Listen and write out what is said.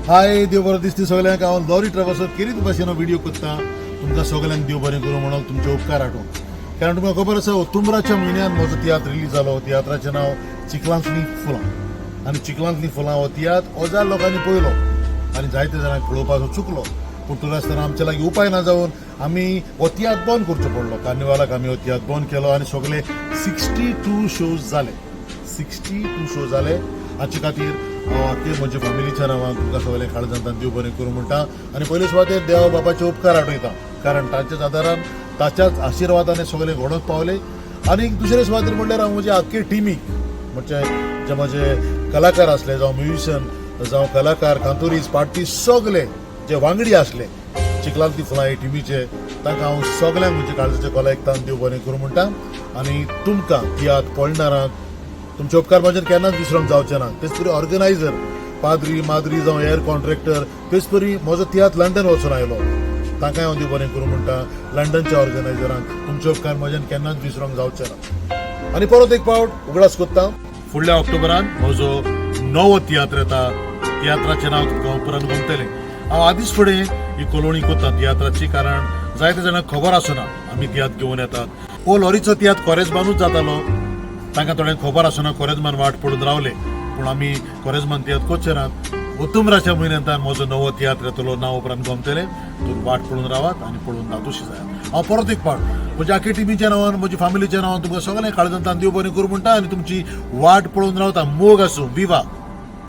हाय, देव बरो दिसती सगळ्यांक. हांव लॉरी ट्रॅव्हल्सर केरीत भाशेन हांव व्हिडिओ करता. तुमकां सगळ्यांक देव बरें करूं म्हणून तुमचे उपकार आठोवन, कारण तुमकां खबर आसा, ऑक्टोबराच्या म्हयन्यान म्हजो तियात्र रिलीज जालो. तियात्राचें नांव चिखलांतलीं फुलां. आनी चिखलांतलीं फुलां हो तियात्र हजार लोकांनी पळयलो आनी जायते जाणांक पळोवपाचो चुकलो. पूण तर आसतना आमच्या लागीं उपाय ना जावन आमी हो तियात्र बंद करचो पडलो. कार्निवालाक आमी हो तियात्र बंद केलो आनी सगळे 62 शोज जाले. 62 शो जाले. हाचे खातीर हांव आख्खे म्हज्या फॅमिलीच्या नांवान तुमकां सगळें काळजांतल्यान देव बरें करूं म्हणटा आनी पयले सुवातेर देव बाबाचे उपकार आठयता, कारण तांच्याच आदारान, ताच्याच आशिर्वादान सगळें घडोवंक पावले. आनी दुसरे सुवातेर म्हणल्यार हांव म्हज्या आख्खे टिमीक, म्हणजे जे म्हजे कलाकार आसले, जावं म्युजिशियन, जावं कलाकार, कांतोरीस, पार्टी, सगळे जे वांगडी आसले चिखलांतली फुलां हे टिमीचे, तांकां हांव सगळ्यांक म्हज्या काळजाच्या खोलायेक देव बरें करूं म्हणटा. आनी तुमकां तियात्र पळणारांक तुमचे उपकार म्हजेर केन्नाच विसरोंक जावचे ना. तेच परी ऑर्गनायझर पाद्री, माद्री, जावं हेर कॉन्ट्रॅक्टर, तेच परी म्हजो तियात्र लंडन वचून आयलो, तांकांय हांव देव बरें करूं म्हणटा. लंडनच्या ऑर्गनायझरांक तुमचे उपकार म्हज्यान केन्नाच विसरोंक जावचे ना. आनी परत एक पावट उगडास कोत्ता, फुडल्या ऑक्टोबरान म्हजो नवो तियात्र येता. तियात्राचें नांव तुमकां उपरांत गमतलें. हांव आदींच फुडें ही कळोवणी कोत्ता तियात्राची, कारण जायते जाणांक खबर आसना आमी तियात्र घेवन येतात. हो लॉरीचो तियात्र कोरेजमानूच जातालो. तांकां थोड्यांक खबर आसना, कोरेजमान वाट पडून रावले. पूण आमी कोरेजमान तियात्र करचे नात. ओतुमराच्या म्हयन्यांत म्हजो नवो तियात्र येतलो. नांव उपरांत गमतलें. तुमी वाट पळोवन रावात आनी पळोवन नातोशी जायात. हांव परत एक पावट म्हज्या आख्या टिमीच्या नांवान, म्हज्या फॅमिलीच्या नांवान तुमकां सगळें काळजांतल्यान देव बरें करूं म्हणटा आनी तुमची वाट पळोवन रावता. मोग आसूं. विवा.